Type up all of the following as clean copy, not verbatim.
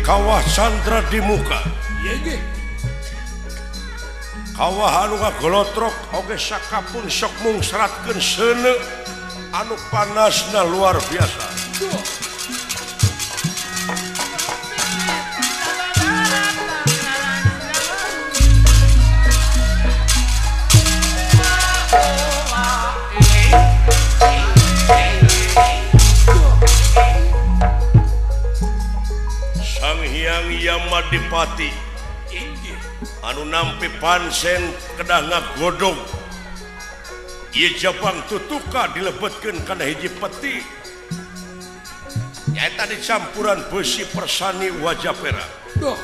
kawah Candra di muka. Kawah anu ngagolotrok oge sakapun sok mungsratkeun seuneu anu panasna luar biasa. Sang Hyang Yamadipati anu nampi pansen kedah ngagodog ieu Jabang tutuka dilebetkeun kana hiji peti nyaeta dicampuran besi persani wajah perak. Duh.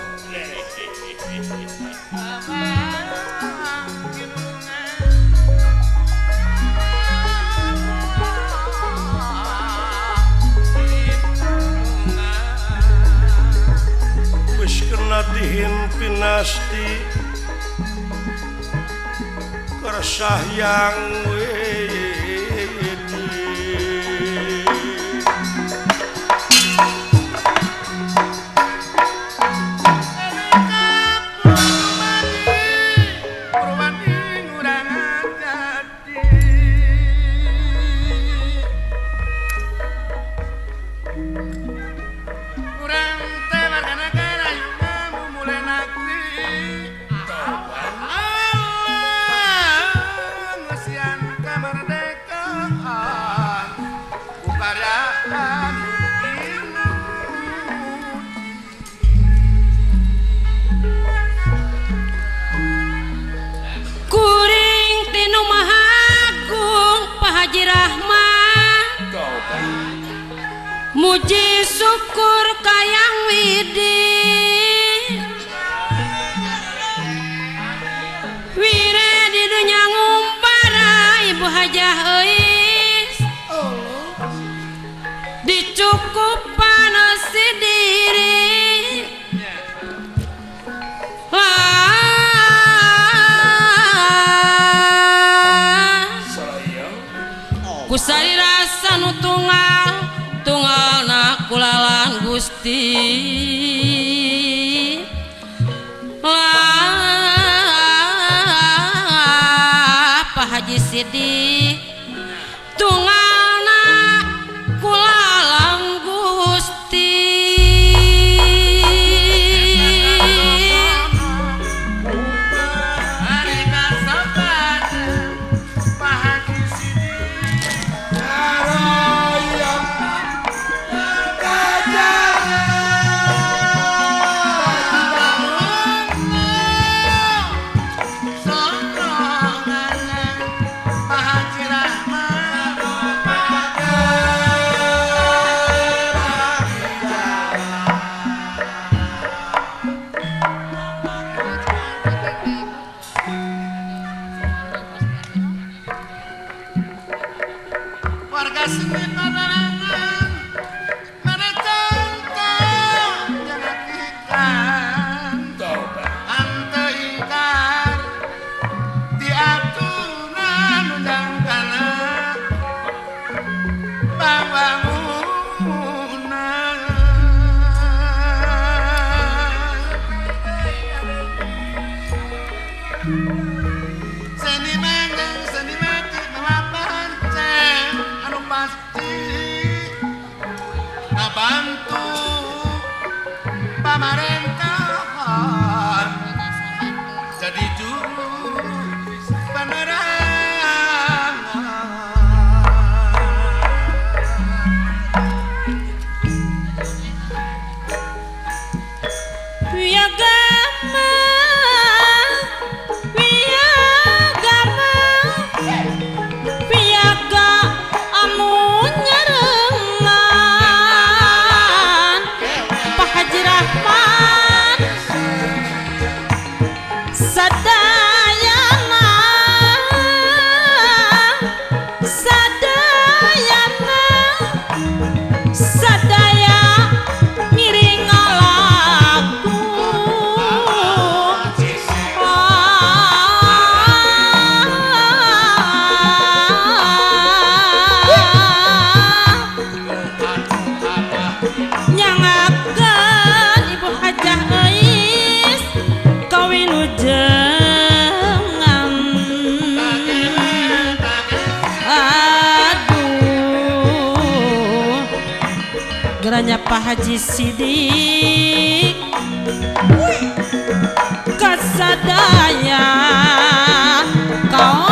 Geus kena dihimpinasti kersah yang wedi. Muji syukur kayang widi wire di dunya ngumpara ibu hajah euis dicukupan si diri kusari rasa nu tunggal tunggalna kulalan Gusti lah Pak Haji Sidik tunggalna kulalan Gusti. Nyangakeun Ibu Putranya Pak Haji Sidik kasadaya kaum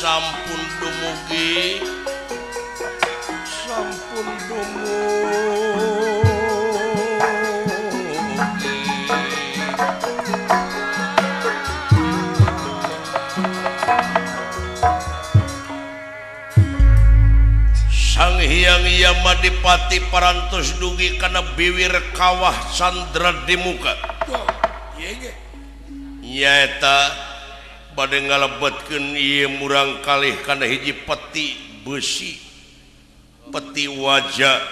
Sampun dumugi sampun dumugi Sang Hyang Yamadipati parantos dugi kana biwir kawah Sandra di muka nyaeta bade ngalebetkeun ieu murang kalih kana hiji peti besi, peti waja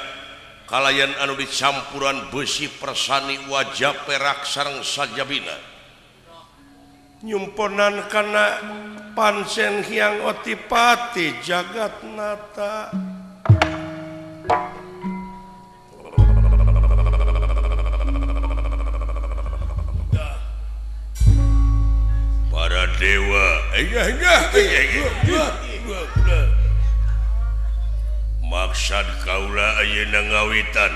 kalayan anu dicampuran besi persani waja perak sareng sajabina. Nyumponan kana pancen Hyang Otipati Jagatnata. Dewa maksad kaula ayeuna ngawitan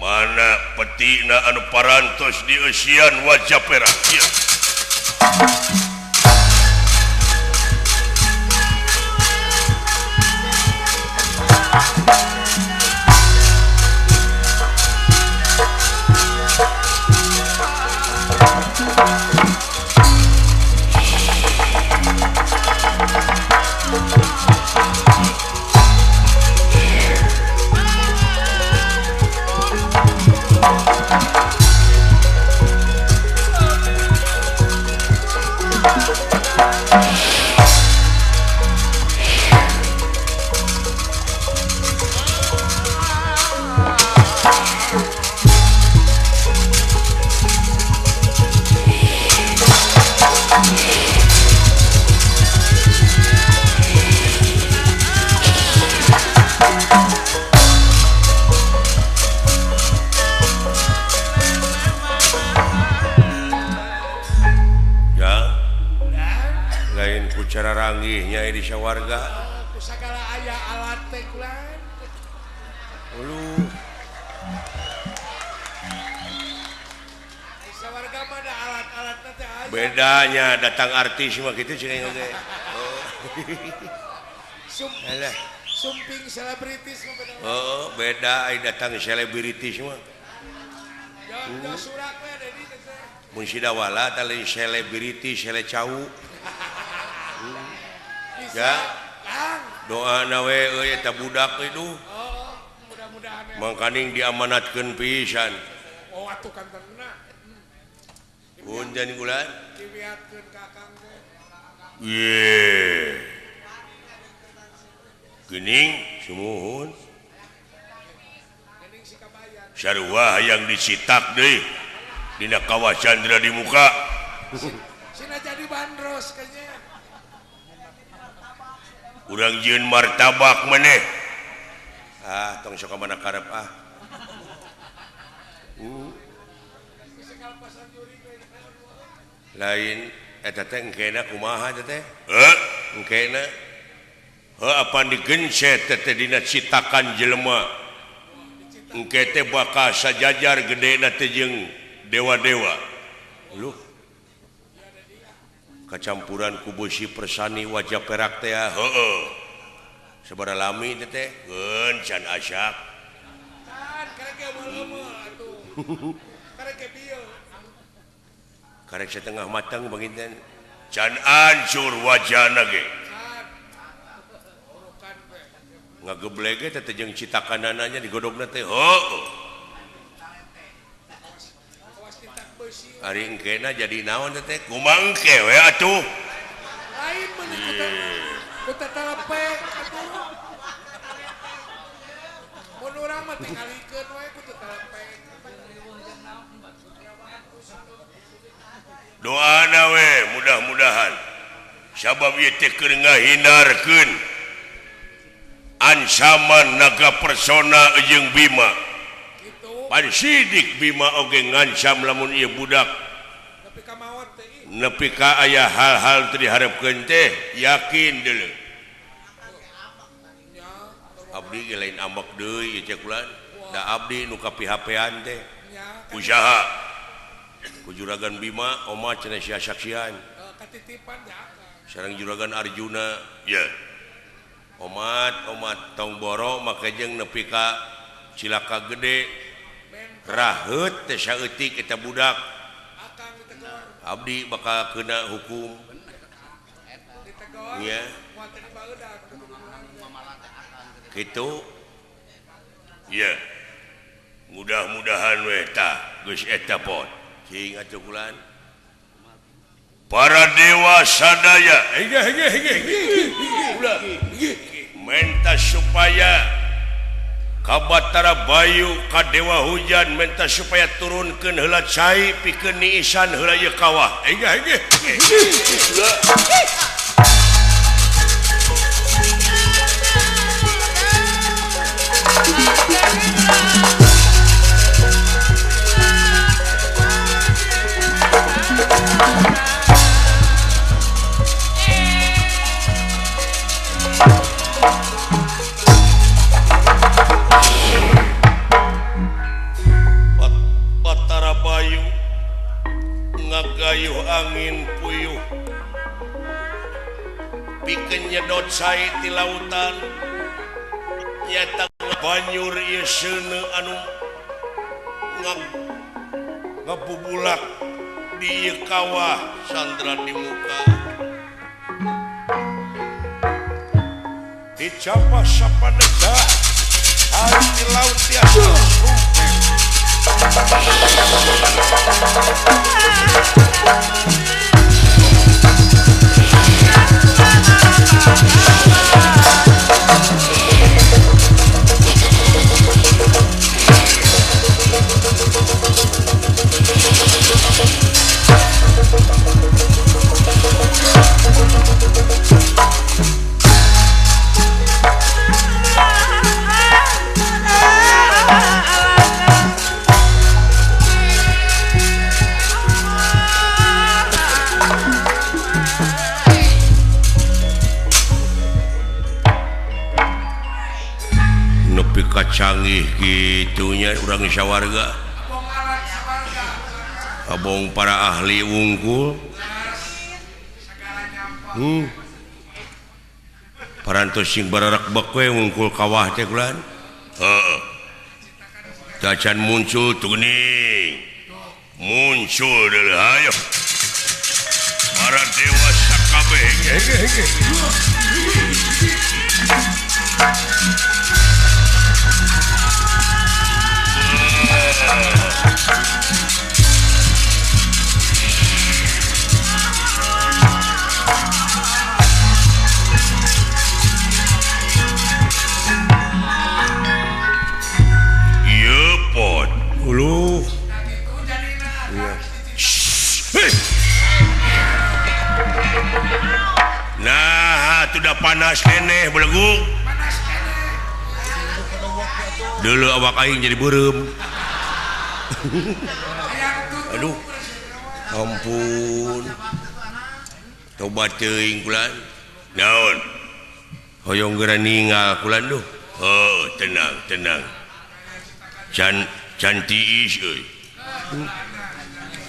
mana petina anu parantos dieusian wajah perak. ku cara ranggih nyai di sawarga. Ku sagala aya alat teh kulan. Uluh. Di sawarga mah ada alat-alatna teh aya. Bedanya datang artis mah kitu cenah teh. Oh. Sumping selebritis mah beda. Oh, beda ai datang selebritis mah. Jauh surak we Dedi teh. Mun sidawala teh lain selebriti sele cau. Ya. Doana we euy eta budak euy duh. Oh, mudah-mudahan. Mangkaning diamanatkeun pisan. Oh, atuh kantenna. Punten bulan. Diwiatkeun ka Akang teh. Ye. Gening sumuhun. Gening si kabayan. Sarua hayang dicitak deui dina kawah Chandra di muka. Sina jadi bandros kayaknya. Urang jieun martabak maneh. Ah, tong sok mana karep ah. Lain eta teh engkena kumaha eta teh? Heuh, engkena. Heuh, apan digencet teh dina citakan jelema. Engke teh bakal sajajar gedena teh jeung dewa-dewa. Luh. Kacampuran ku beusi persani wajah perak teh heueuh. Sabaraha lami teh teh? Geun can asak. Can karek ge eumeul atuh. Karek ge bieu. Karek setengah matang baginten. Can ancur wajahna ge. Ngageblege teh jeung citakanana nya digodogna teh heueuh. Ari engkena jadi naon teh kumaha engke we atuh. Lain meuni ku tetelepe atuh. Mun urang mah tingalikeun we ku tetelepe. Doana we mudah-mudahan sabab ieu teh keur ngahindarkeun ancaman naga persona jeung Bima. Pan sidik Bima oge ngancam lamun ieu budak nepi ka aya hal-hal teu diharepkeun teh yakin deuleu. Abdi ge lain ambek deui ieu cek ulan. Da abdi nu kapihapean teh. Usaha ku juragan Bima oma cenah sia saksian. Sareng juragan Arjuna ye. Omat omat tong boro make jeung nepi ka cilaka gede. Raheut teh saeutik eta budak. Abdi bakal kena hukum. Nya. Kitu. Ye. Mudah-mudahan we tah geus eta pot. Cing atuh kulan. Para dewa sadaya. Ulah. Menta supaya Kabatara Bayu ka Dewa Hujan menta supaya turunkeun heula cai pikeun niisan heula ieu kawah. Ngagayuh angin puyuh pikeun nyedot cai ti lautan nyata banyur ieu seuneu anu ngabubulak di ieu kawah sandra di muka dicapa sapanega cai ti laut tiasa sumping. canggih gitunya urang sawarga. Abong para ahli wungkul. Parantos sing bararak we wungkul kawah teh kulan. Heeh. Tacan muncul tuh geuning. Muncul deui hayo. Para dewa sakabeh. Ieu pot uluh. Nah, sudah panas keneh belegug. Dulu awak aing jadi beureum. Aduh. Ampun. Tobat teuing kulan. Naon? Hoyong geura ninggal kulan duh. Oh, tenang, tenang. Can can tiis euy.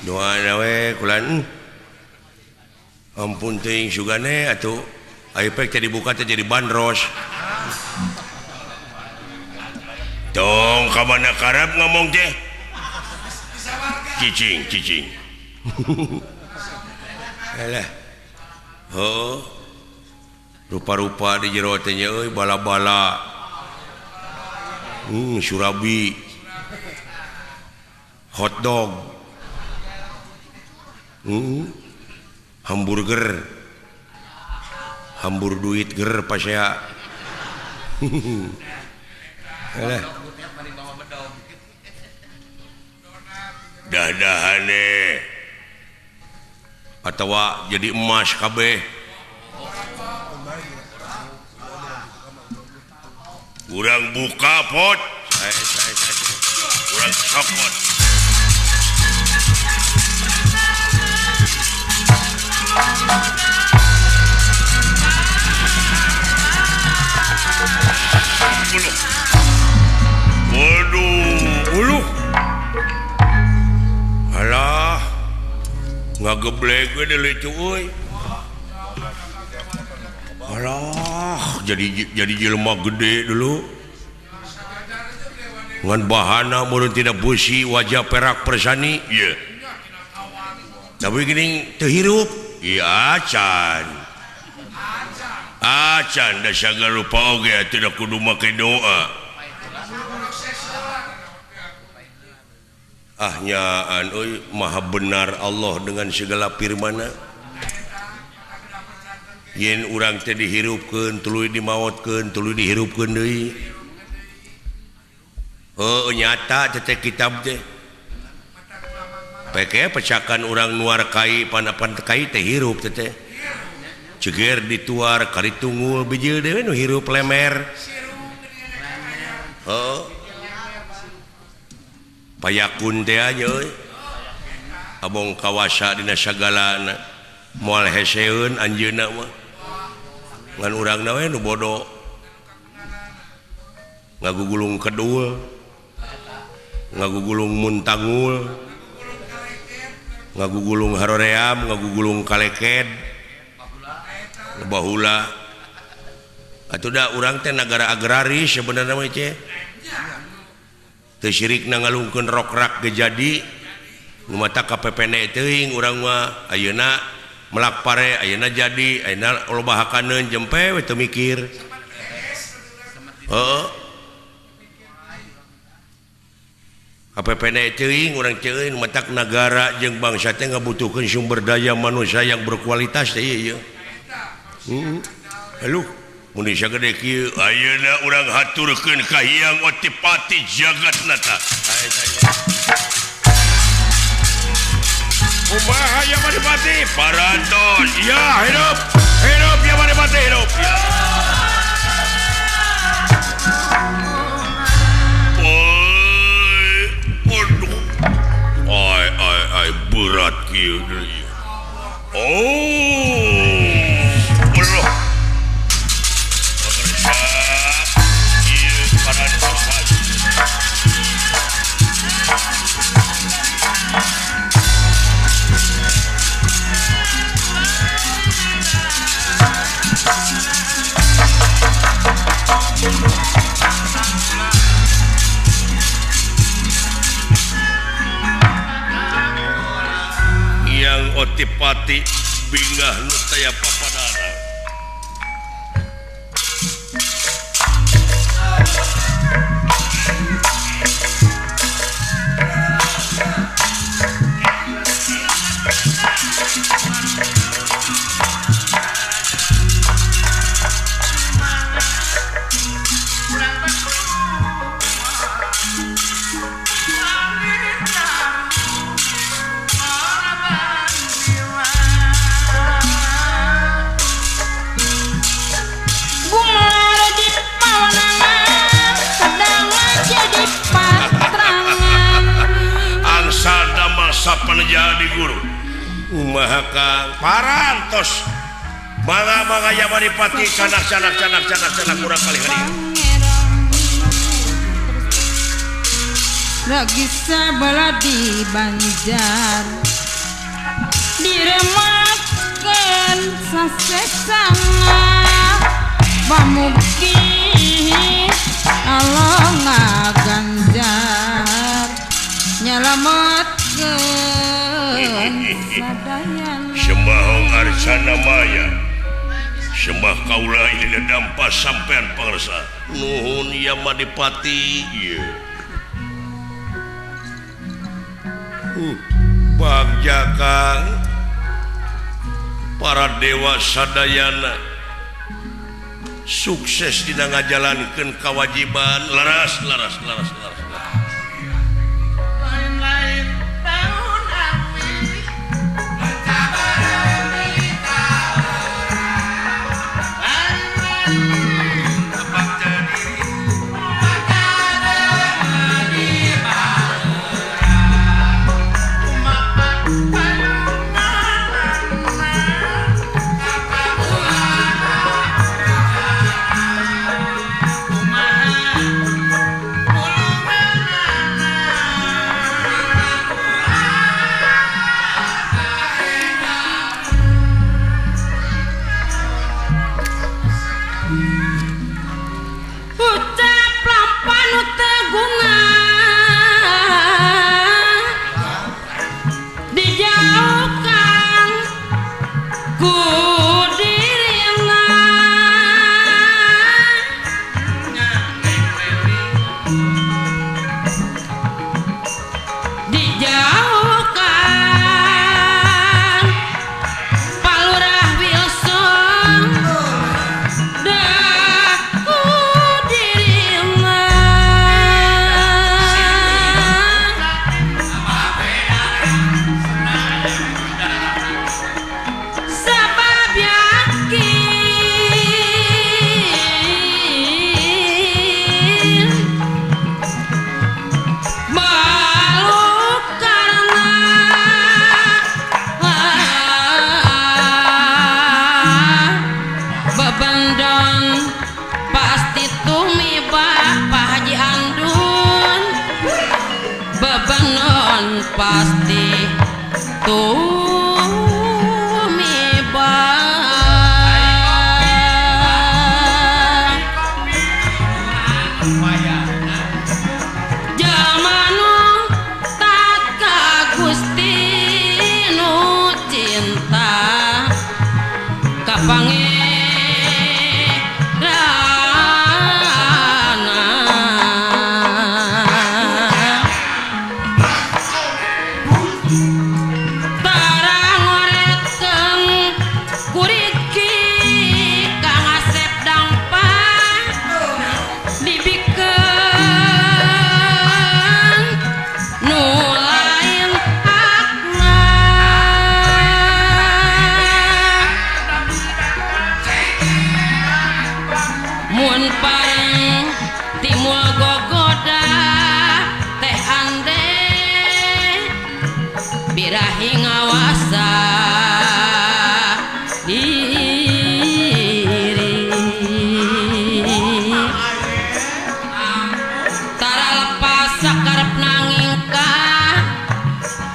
Doana we kulan. Ampun teuing sugane atuh aya pek teh dibuka teh jadi bandros. Tong ka mana karep ngomong teh? Cicing, cicing. Alah. Heuh. Rupa-rupa di jero teh nya euy bala-bala. Surabi. Hotdog. Hamburger. Hambur duit ger pasea. Alah. Dah-dahane atawa jadi emas kabeh. Urang buka pot. Urang cokot. Waduh, uluh. Alah, ngageblek we deui euy. Alah, jadi jelema gede dulu. Ngan bahana meureun tina beusi wajah perak persani. Ieu. Tapi geuning teu hirup. Ieu acan. Acan da sagala rupa oge atuh da kudu make doa. Ah nyaan euy, maha benar Allah dengan segala firman-Na. Yen urang teh dihirupkeun tuluy dimaotkeun tuluy dihirupkeun deui. Heuh nyata teh kitab teh. Peke pecakan urang nuar kai panapan kai teh hirup teh teh. Ceger dituar kari tunggul bijil deui nu hirup lemer. Heuh. Payakun teh aja euy. Abong kawasa dina sagalana. Moal heseun anjeunna mah. Ngan urangna we nu bodo. Ngagugulung kedul. Ngagugulung muntangul. Ngagugulung haroream, ngagugulung kaleked. Bahula. Atuh da urang teh nagara agraris sebenarnya mah teh. Teu sirikna ngalungkeun rokrak ge jadi. Nu mata ka PPN teuing urang mah ayeuna melak pare ayeuna jadi, ayeuna loba hakaneun jempe we teu mikir. Heeh. KPPN teuing urang teuing matak nagara jeung bangsa teh ngabutuhkeun sumber daya manusia yang berkualitas teh ieu. Heeh. Aduh, mun sagede kieu ayeuna urang haturkeun ka Hyang Otipati Jagatnata. Kumaha ya Madipati? Parantos. Ya hidup. Hidup ya Madipati hidup. Ya. Oi, aduh. Ai ai ai berat kieu deui. Oh. Allah. Pemirsa, ieu parantos. Bingah nu taya papadana. Jadi guru umaha Kang parantos mangga-mangga Yamadipati canak canak canak canak canak kurang kali hari lagi sebelah di Banjar dirematkeun sasesana pamugi Allah ngaganjar nyalametkeun Sembahong Arcana Maya sembah kaula ini dampa sampean pangersa nuhun Yamadipati ieu bagja Kang para dewa sadayana sukses dina ngajalankeun kawajiban laras laras laras laras. Pasti tumibah jamanu tak ka Gusti nu cinta ka Pangeran. Birahi ngawasa diri tara lepas sakarep nangingka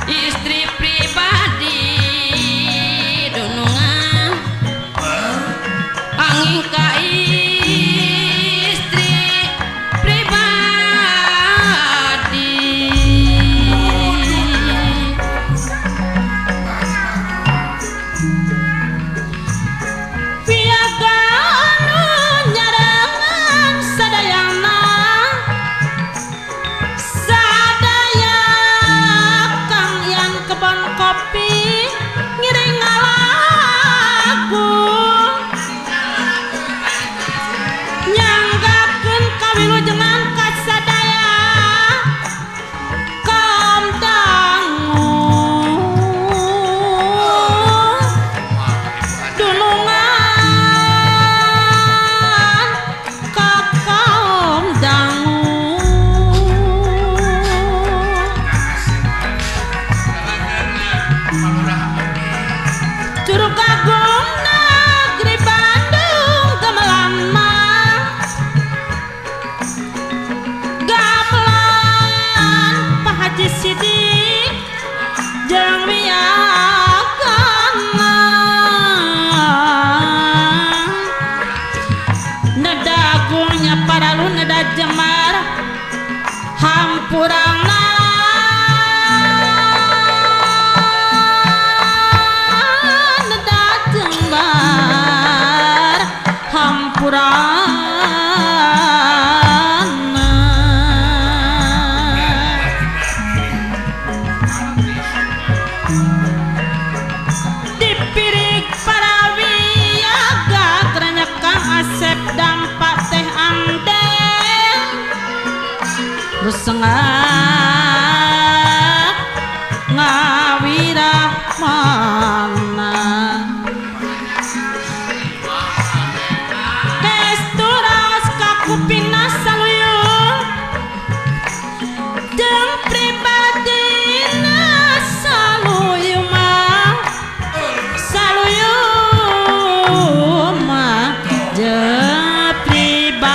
istri pribadi dunungan angingka Purana Dipirik para wiyaga keranyak Kang Asep dampak teh andeng Rusengah ngawirahmana Kesturas kakupina saluyung jeung pribadina saluyuma saluyuma jeung pribadina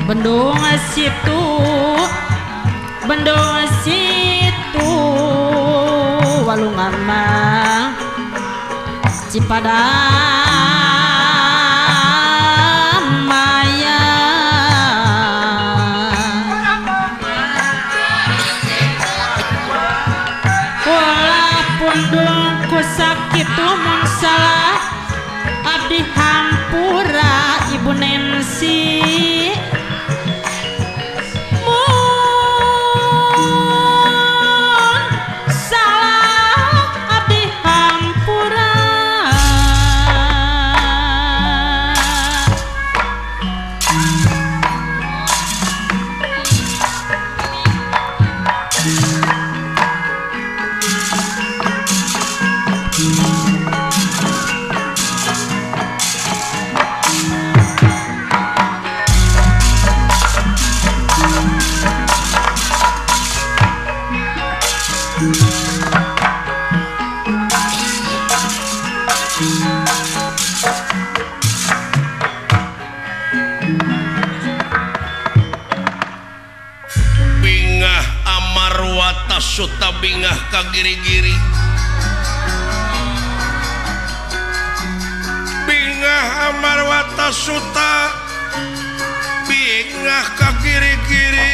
Bendung situ walungan mah Cipadamaya Kula pundung ku sakitu mun salah abdi hampura Ibu Nancy Bingah Amarwata Suta bingah ka giri-giri Bingah Amarwata Suta bingah ka giri-giri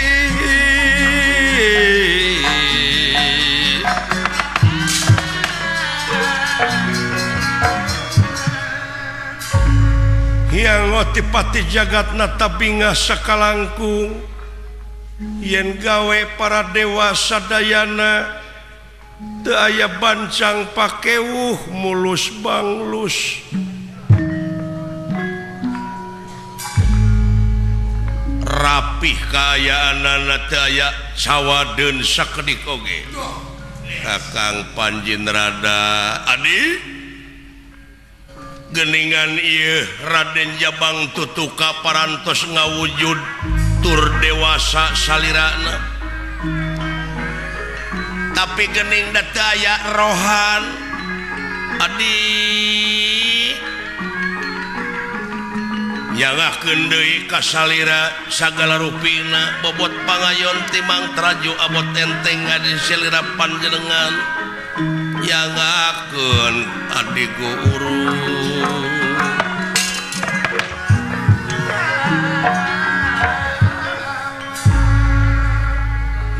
Hyang otipati jagatna tabingah sakalangkung yen gawe para dewa sadayana teu aya bancang pakewuh mulus banglus rapih kaayaanana teu aya cawadeun sakedik oge Kakang Panjin Rada Adi geningan ieu Raden Jabang Tutuka parantos ngawujud tur dewasa salirana tapi gening da teu aya rohan adi nyangakeun deui ka salira sagala rupina bobot pangayon timang traju abot enteng adi salira panjenengan nyangakeun adiku urung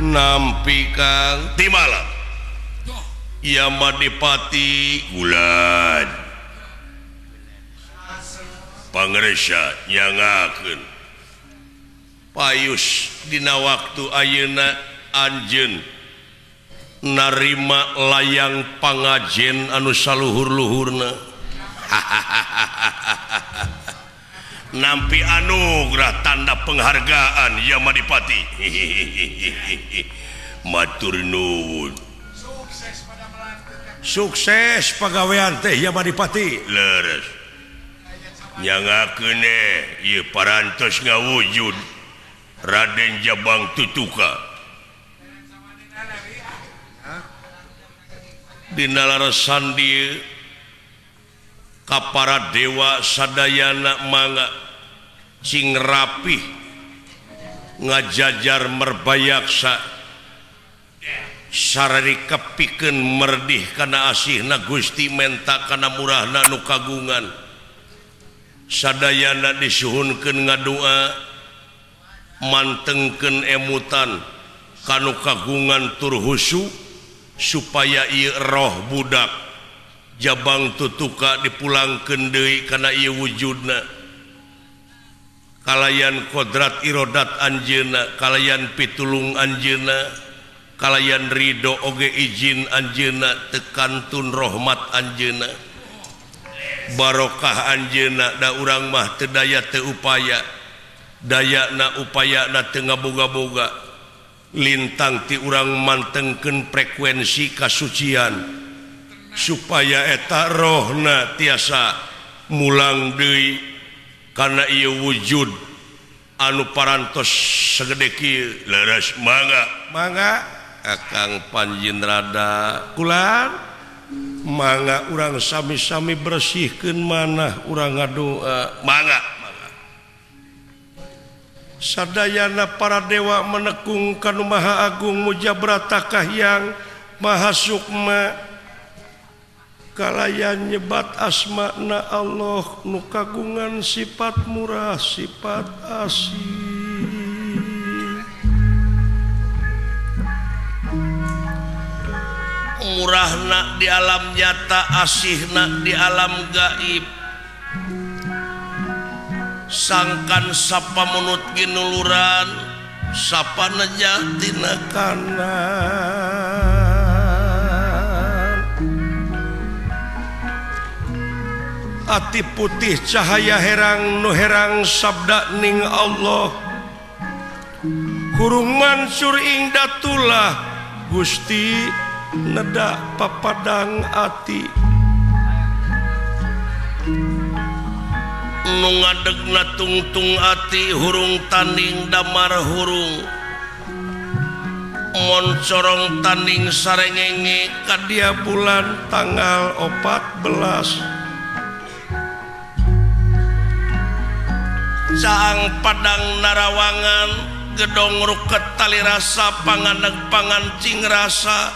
nampi Kang Timala Yamadipati Gulan Pangresa nyangakeun payus dina waktu ayeuna anjeun narima layang pangajen anu saluhur-luhurna nampi anugerah tanda penghargaan Yamadipati matur nuwun sukses pagawean teh Yamadipati leres nyangakeun ieu parantos ngawujud Raden Jabang Tutuka dina larasan dieu ka para dewa sadayana mangga cing rapih ngajajar merbayaksa sarari kepikeun merdih kana asihna Gusti menta kana murahna nu kagungan sadayana disuhunkeun ngadua mantengkeun emutan kanu kagungan tur husu Supaya ieu roh budak Jabang Tutuka dipulangkeun deui kana ieu wujudna. Kalayan kodrat irodat anjeunna, kalayan pitulung anjeunna, kalayan ridho oge izin anjeunna, tekantun rahmat anjeunna. Barokah anjeunna da urang mah teu daya teu upaya. Dayana upayana teu ngaboga-boga. Lintang ti urang mantengkeun frekuensi kasucian supaya eta rohna tiasa mulang deui kana ieu wujud anu parantos segede kieu. Leres mangga mangga Akang Panjin rada kulan mangga urang sami-sami bersihkeun manah urang ngadoa mangga. Sadayana para dewa menekung kanu Maha Agung mujabrata kahyang Maha Sukma kalayan nyebat asmana Allah nu kagungan sifat murah sifat asih. Murahna di alam nyata, asihna di alam gaib. Sangkan sapa munut ginuluran sapa nejatina kanan. Ati putih cahaya herang nu herang sabda ning Allah hurung mansur ing datulah Gusti nedak papadang ati. Nu ngadegna tungtung ati hurung tanding damar hurung moncorong tanding sarengenge kadia bulan tanggal 14 caang padang narawangan gedong ruket tali rasa panganeg pangancing rasa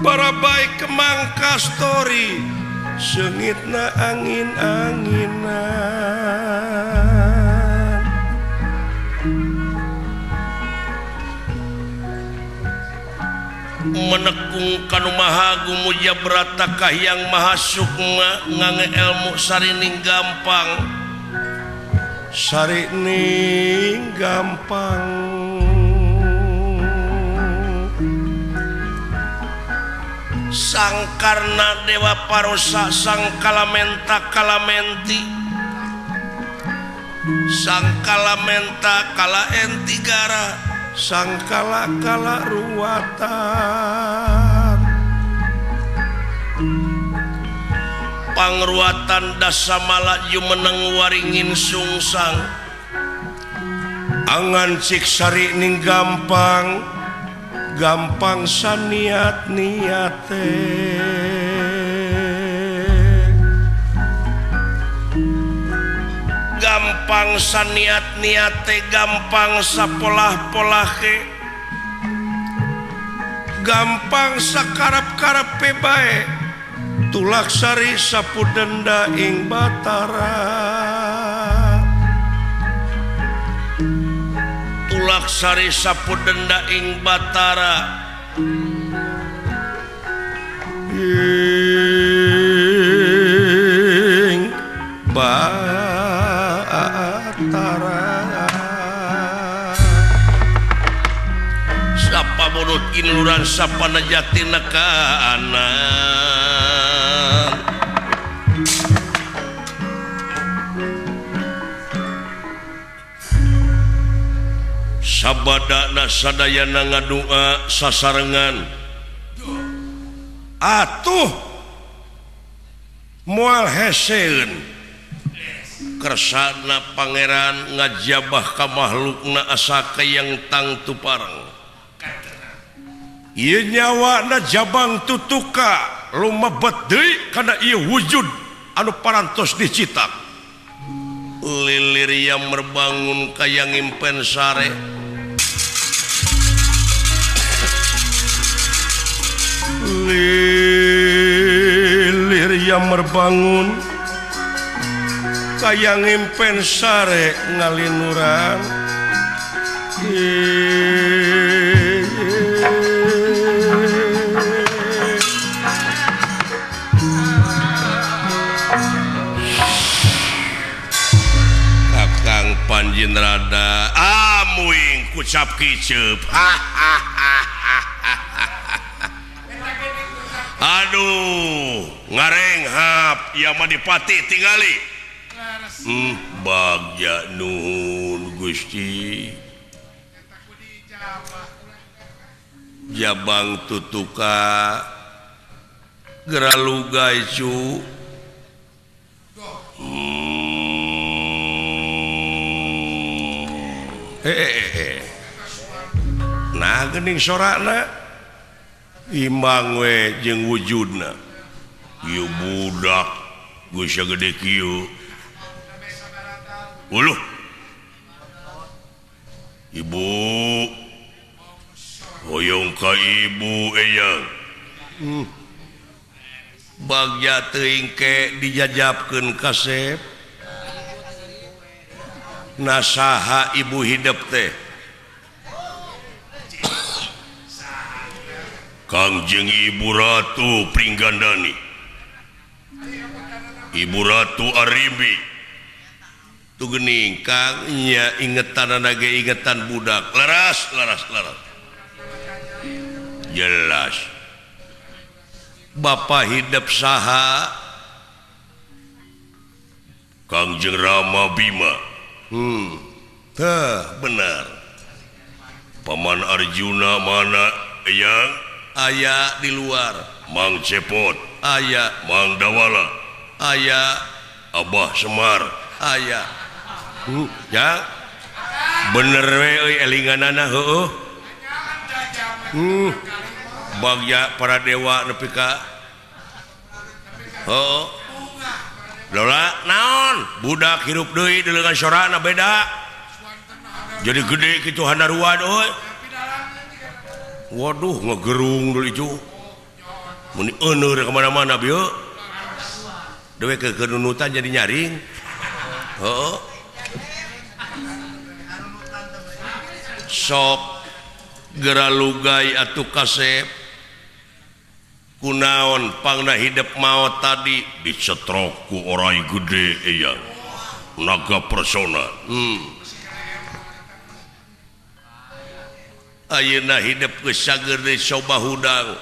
barabai kemang kastori seungitna angin-anginan. Menekung kanu Maha Agung mujabrata kahyang Maha Sukma ngange elmu sarining gampang sarining gampang. Sangkarna dewa parosa sang kalamenta kalamenti sang kalamenta kala entigara sang kala kala ruwatan pangruatan dasamala jumeneng waringin sungsang angan cik sari ning gampang gampang saniat niate gampang saniat niate gampang sapolah-polahe gampang sakarap-karape bae tulak sari sapu denda ing Batara tulak sari sapu denda ing Batara ing Batara. Sapa munut giluran sapa nejatina kaanan. Sabadana sadayana ngadua sasarengan atuh moal heseun kersana pangeran ngajabah ka makhlukna asa kayang tangtu pareng ieu nyawana Jabang Tutuka lumebet deui kana ieu wujud anu parantos dicitak. Lilir yang merbangun kaya ngimpen sare lilir yang merbangun kaya ngimpen sare ngalinuran. Kicap kicep. Aduh, ngarenghap ya Madipati tingali. Bagja nuhun Gusti. Jabang tutuka geralugai cu. Nah gening sorakna imbang we jeung wujudna. Ieu budak geus gede kieu. Uluh. Ibu hoyong ka ibu eyang. Bagja teuing ke dijajabkeun kasep. Nasaha ibu hidup teh. Kangjeng Ibu Ratu Pringgandani, Ibu Ratu Arimbi. Tuh gening Kang nya ingetan ge ingetan budak. Laras laras laras. Jelas. Bapak hidup saha? Kangjeng Rama Bima. Teh benar. Paman Arjuna mana yang aya di luar? Mang Cepot aya, Mang Dawala aya, Abah Semar aya. Ya bener we euy elinganana heueuh. Bagja para dewa nepi ka heueuh. Lola naon budak hirup deui deuleukan sorana beda. Jadi gede kitu handaruan euy. Waduh ngegerung dulu itu. Mun euneur ka mana-mana bieu. Dewe kenunutan jadi nyaring. Heueuh. Sok geralugai atuh kasep. Kunaon pangna hidup maot tadi dicetrok ku orai gede iya. Naga persona. Ayeuna hidup geus sager deui coba hudang.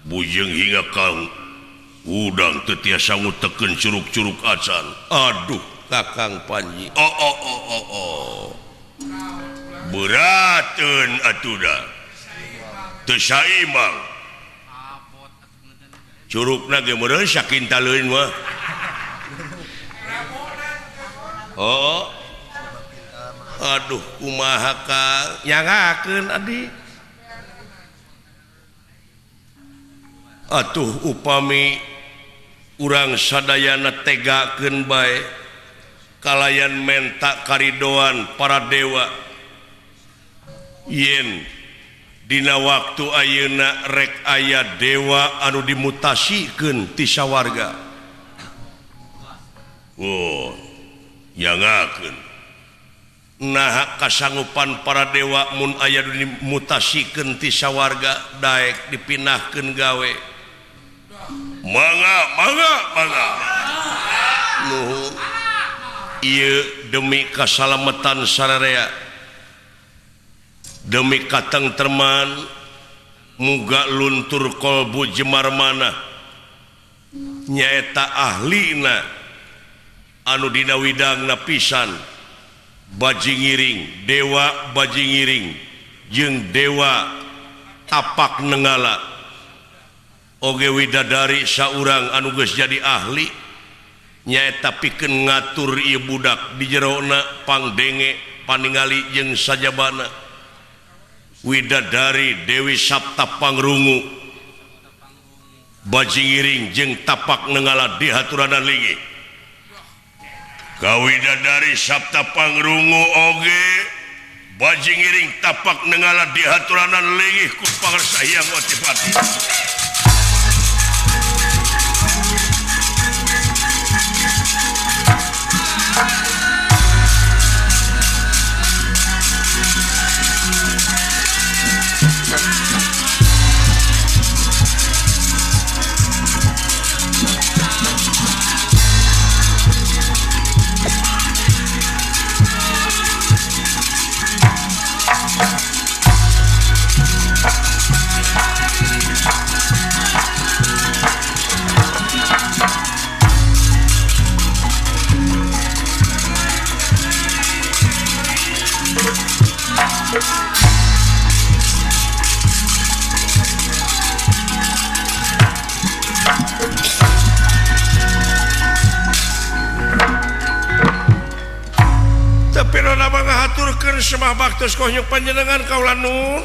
Bujeng hingga kang hudang teu tiasa ngutekeun curug-curug acan. Aduh Kakang Panji. Oh oh oh oh oh. Berateun atuh da. Teu saimbang. Curugna ge meureun sakintaleun mah. Oh. Aduh kumaha Kang nyangakeun adi. Atuh upami urang sadayana tegakeun bae kalayan menta karidoan para dewa. Yen dina waktu ayeuna rek aya dewa anu dimutasikeun ti sawarga. Oh, nyangakeun. Nah kasanggupan para dewa mun aya dimutasikeun ti sawarga daek dipindahkeun gawe. Mangga mangga mangga. Nuhun. Ieu demi kasalamatan sararea. Demi katengtreman muga luntur kolbu jemar mana nyaeta ahlina anu dina widangna pisan bajingiring dewa bajingiring jeung dewa tapak nenggala oge widadari saurang anu geus jadi ahli nyaeta pikeun ngatur ieu budak di jerona pangdenge paningali jeung sajabana widadari Dewi Sapta Pangrungu bajingiring jeung tapak nenggala di haturanan linggih. Ka widadari Sapta Pangrungu oge bajingiring tapak nenggala di haturanan linggih ku pangersa Hyang Otipati. ngaturakeun semah baktos konyuk panjenengan kaula nun.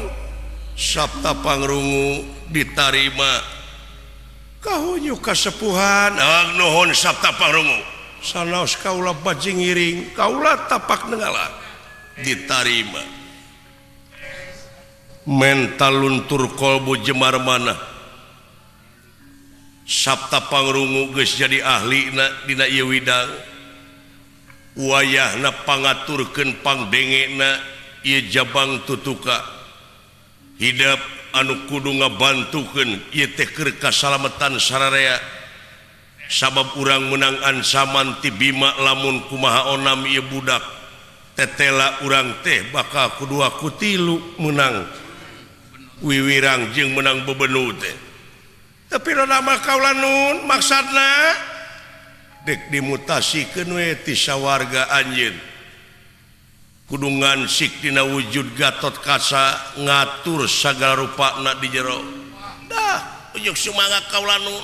Sabta pangrungu ditarima. Kahunyu kasepuhan. Ah nuhun sabta pangrungu. Sanaos kaula bajing ngiring, kaula tapak nenggala ditarima. Mental luntur kolbu jemar mana. Sabta pangrungu geus jadi ahlina dina ieu widang. Wayahna pangaturkeun pangdengena ieu jabang tutuka hidep anu kudu ngabantukeun ieu teh keur kasalametan sararea sabab urang menang ancaman ti Bima lamun kumaha onam ieu budak tetela urang teh bakal kudua kutilu menang wiwirang jeung menang bebenu teh tapi rada kaula nun maksudna dek dimutasikeun we ti sawarga anjeun kudu ngansik dina wujud Gatot Kaca ngatur sagala rupana di jero dah unjuk sumangga kaula nun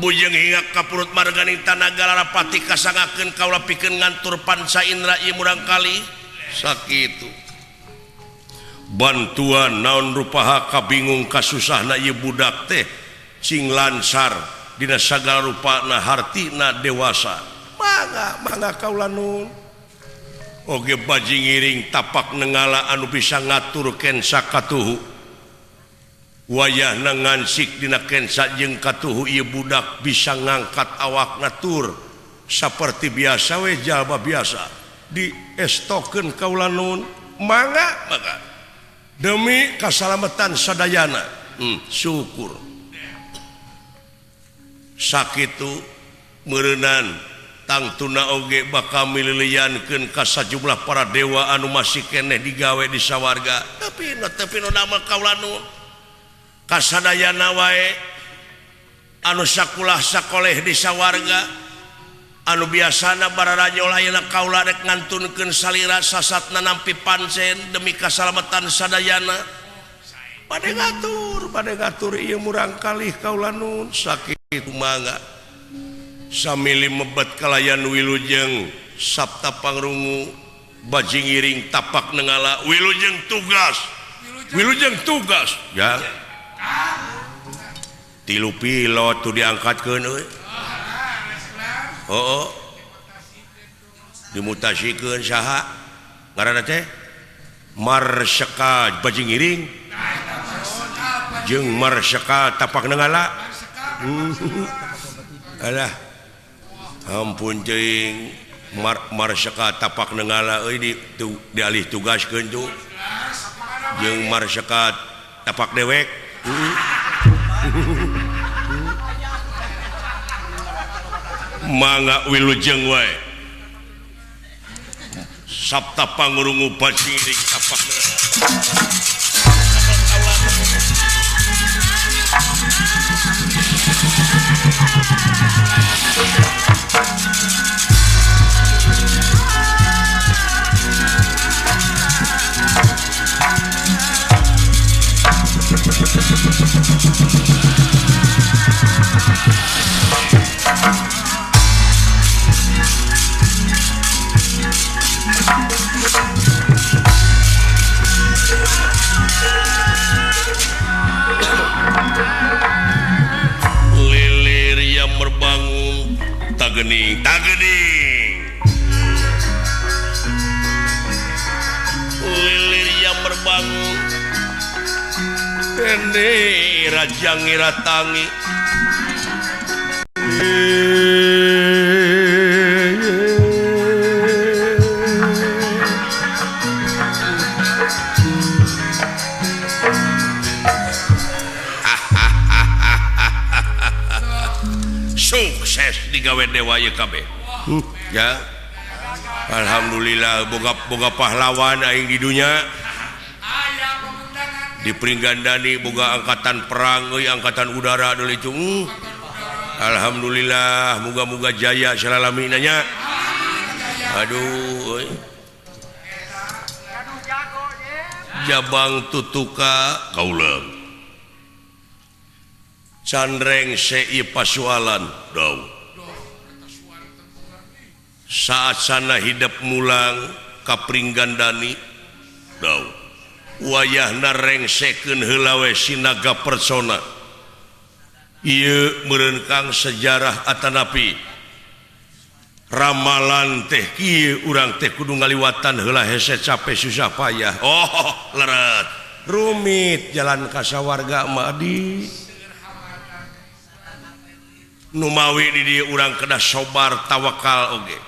bujeng hingga ka purut marganing tanaga larapati kasangakeun kaula pikeun ngantur panca indra ieu murangkali sakitu bantuan naon rupaha kabingung kasusahna ieu budak teh cing lancar dina sagala rupana hartina dewasa mangga mangga kaula nun oge bajing ngiring tapak nenggala anu bisa ngatur kensa katuhu wayahna ngansik dina kensa jeung katuhu ieu budak bisa ngangkat awak ngatur saperti biasa we jalma biasa diestokeun kaula nun mangga mangga demi kasalamatan sadayana syukur sakitu meureunan tangtuna oge bakal mililiankeun ka sajumlah para dewa anu masih keneh digawe di sawarga tapi tapi nu damel kaula nun kasadayana wae anu sakulah sakoleh di sawarga anu biasana bararajol ayeuna kaula rek ngantunkeun salira sasatna nampi pancen demi kasalamatan sadayana bade ngatur ieu murangkalih kaula nun sakitu mangga samili mebet kalayan wilujeng sabta pangrungu bajing ngiring tapak nenggala wilujeng tugas ya tilu pilot tuh diangkatkeun euy heuh dimutasikeun saha ngaranna teh Marseka bajing ngiring jeung Marseka tapak nenggala alah ampun teuing Marseka tapak nenggala euy dialih tugaskeun tuh jeung Marseka tapak dewek mangga wilujeng wae sabta pangrungu bajing ngiring tapak nenggala Lilir yang merbangun tagening tagening lilir yang merbangun ini raja ngiratangi sukses digawe dewa ieu kabeh ya alhamdulillah boga pahlawan aing di dunya di Pringgandani boga angkatan perang euy angkatan udara deui itu alhamdulillah muga-muga jaya salalamina nya aduh euy jabang tutuka kaula candreng sei pasualan dau saat sana hidup mulang ka Pringgandani dau wayahna rengsekeun heula we si Naga Persona ieu meureun Kang sejarah atanapi ramalan teh kieu urang teh kudu ngaliwatan heula hese capek susah payah. Oh leret rumit jalan ka sawarga mah di numawi di dieu urang kedah sobar tawakal oge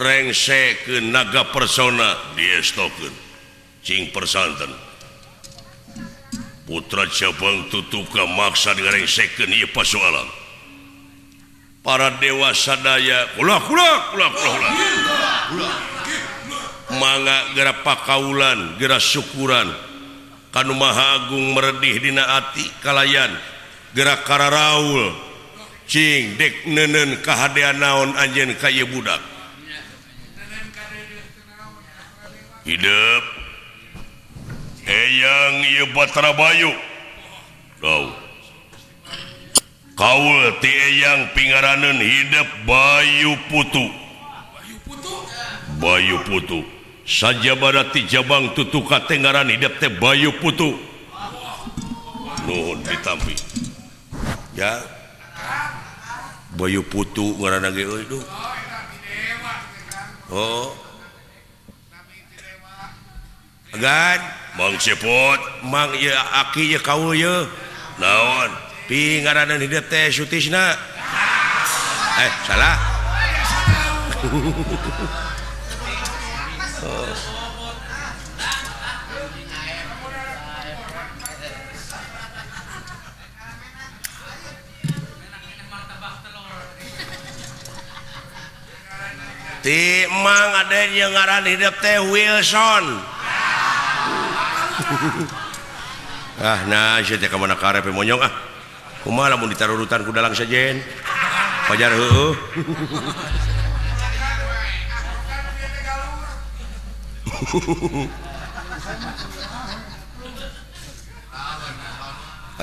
rengsekeun Naga Persona diestokeun cing persanten Putra Jabang Tutuka maksa digarengsekeun ieu pasoalan para dewa sadaya kula kula kula kula mangga geura pakaulan geura syukuran kanu Maha Agung meredih dina ati kalayan geura kararaul cing dek neuneun kahadean naon anjeun ka ieu budak hidup eyang ieu Batara Bayu dau kaul ti eyang pingaraneun hidup Bayu Putu Bayu Putu sajabana ti Jabang Tutuka teh ngaran hidup teh Bayu Putu nuhun ditampi ya Bayu Putu ngaranna ge euy duh oh agan Mang Cepot Mang ieu aki ieu kaul ieu naon pi ngaranna hidup teh Sutisna salah oh. Ti Mang ada yang ngaran hidup teh Wilson. Ah nah sia teh ka mana karep monyong ah. Kumaha lamun ditarurutan ku dalang sejen. Pajar heueuh.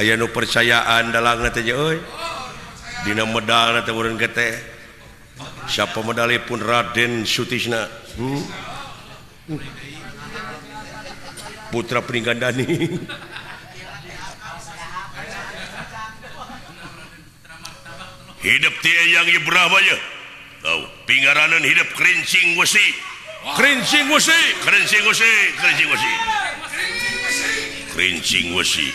Aya nu percayaan dalangna teh euy. Dina medalna teh meureun teh. Siapa medali pun Raden Sutisna. Putra Pringgandani. Hidup ti eyang ieu Brahma ye. Tau, pingaraneun hidup kerincing wesi. Kerincing wesi, kerincing wesi, kerincing wesi. Kerincing wesi.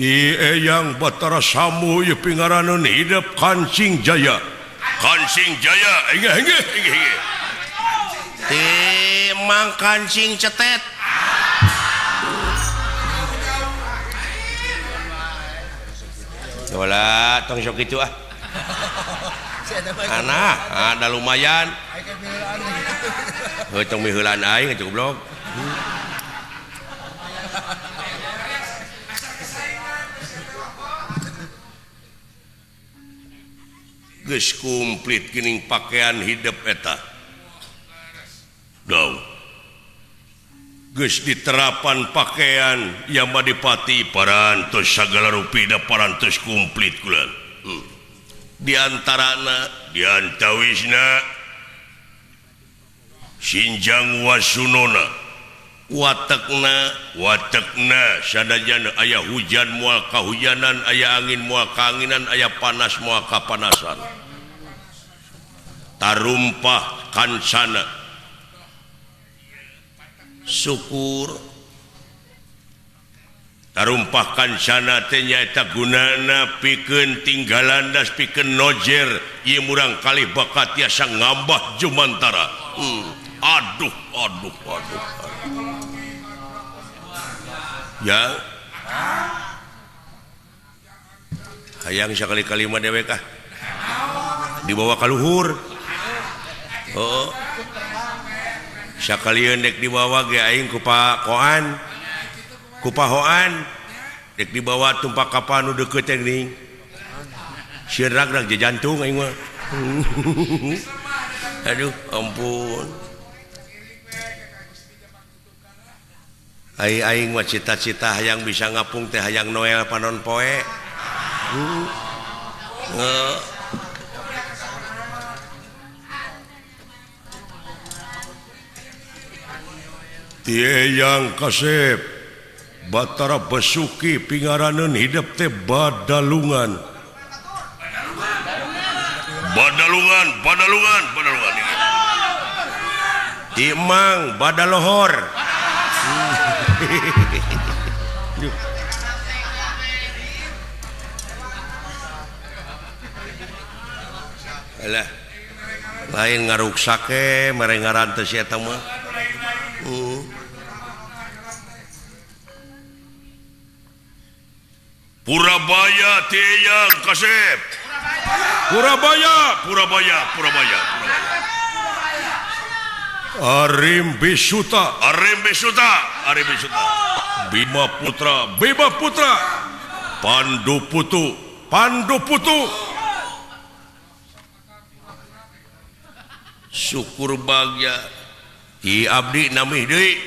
Ti eyang Batara Samu ieu pingaraneun hidup Kancing Jaya. Kancing Jaya, inggih inggih inggih inggih. Ti Mang Kancing Cetet. Yolah, tong sok kitu ah. Anak, ada lumayan. Heuh tong miheulaan aing atuh goblok. Geus komplit geuning pakaian hidup eta. Dau. Geus diterapan pakaian yang madipati parantos sagala rupi da parantos komplit kula. Di antarana di antawisna Sinjang Wasunona watekna watekna sadajana aya hujan moal kahujanan aya angin moal kaanginan aya panas moal kapanasan tarumpah kancana syukur tarumpah kancana teh nyaeta gunana pikeun tinggalan das pikeun nojer ieu murang kali bakat tiasa ngambah jumantara. Aduh aduh aduh, aduh. Ya hayang sakali-kali mah dewek ah dibawa ka luhur. Oh sakalieun dek dibawa ge aing ku pakoan ku pahoan dek dibawa tumpak kapan nu deukeut teh geuning sieun rag-rag jantung aing mah. Aduh ampun. Ai aing mah cita-cita hayang bisa ngapung teh hayang Noel panon poe. Ti Eyang Kasep Batara Basuki pingaraneun hidep teh Badalungan. Badalungan, Badalungan, Badalungan. Ti Mang Badalohor. Alah, lain ngaruksake mere ngaran teh si eta mah. Purabaya ti Eyang Kasep. Purabaya, Purabaya, Purabaya, Purabaya. Arim Bisuta, Arim Bisuta, Arim Bisuta. Bima Putra, Bima Putra. Pandu Putu, Pandu Putu. Syukur bagya Ki abdi nami deui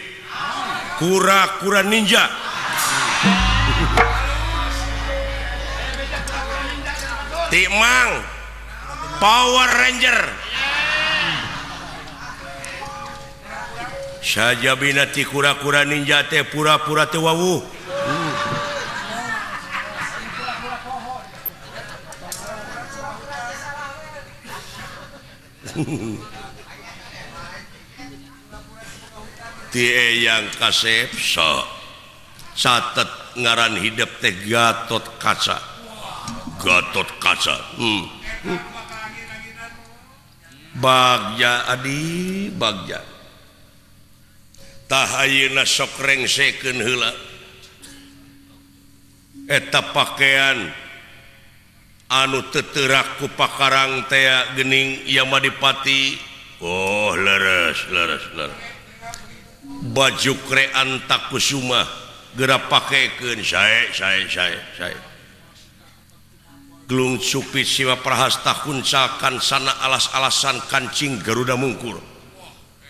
kura-kura ninja. Ti Mang Power Ranger. Sajabina ti kura-kura ninja teh pura-pura teh wawuh. Ti Eyang Kasep so catet ngaran hidep teh Gatot Kaca. Gatot Kaca. Bagja adi bagja. Tah ayeuna sok rengsekeun heula. Eta pakaian anu teu teurak ku pakarang tea geuning Yamadipati. Oh leres leres leres. Baju krean Takusuma geura pakekeun sae sae sae sae. Glung cupit siwa prahasta kuncakan sana alas-alasan kancing Garuda mungkur.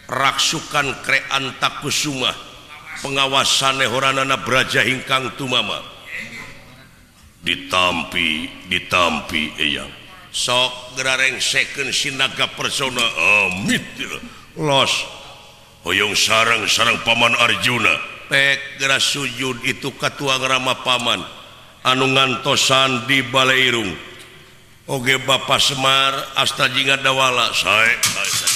Raksukan krean Takusuma pengawasane horanana braja hingkang tumama. Ditampi ditampi Eyang. Sok geura rengsekeun si naga persona amit los. Hoyong sareng-sareng Paman Arjuna. Pek geura sujud itu katuang Rama Paman anu ngantosan di Baleirung. Oge Bapa Semar asta jingga dawala sae sae sae.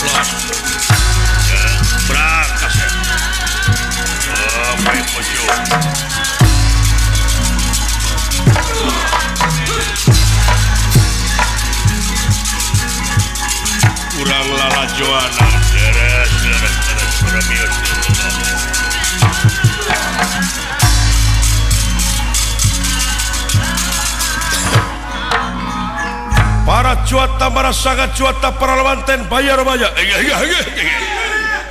Los. Brakas ya. Oh, baik ojo. Kurang lalajoana deres deres deres kuramios. Para cuata para sangat cuata para lewanten bayar bayar.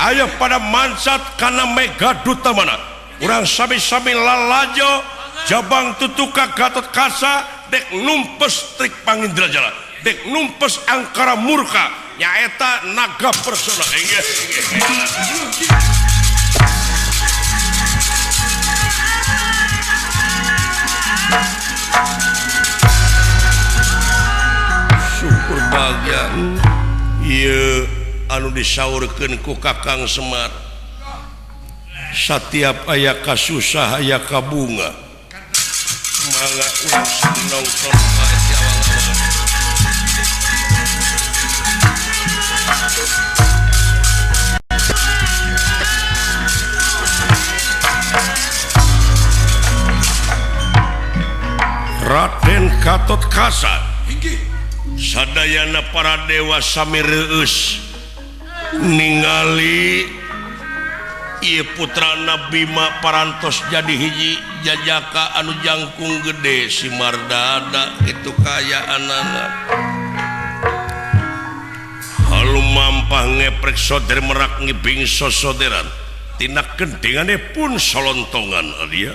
Ayo pada mancat kana mega duta mana. Urang sami-sami lalajo jabang tutuka Gatot Kaca dek numpes trik Pangindrajala, dek numpes angkara murka nyaeta naga persona. Syukur bagya ieu anu disaurkeun ku Kakang Semar. Satiap aya kasusah aya kabunga. Mangga urang nongton bae ti awal-awal. Raden Gatot Kaca sadayana para dewa sami reueus ningali ieu putrana Bima parantos jadi hiji jajaka anu jangkung gede si Mardada itu kaayaanana. Halu mampah ngeprek soder merak ngibing sosoderan tina gendingane pun solontongan dia.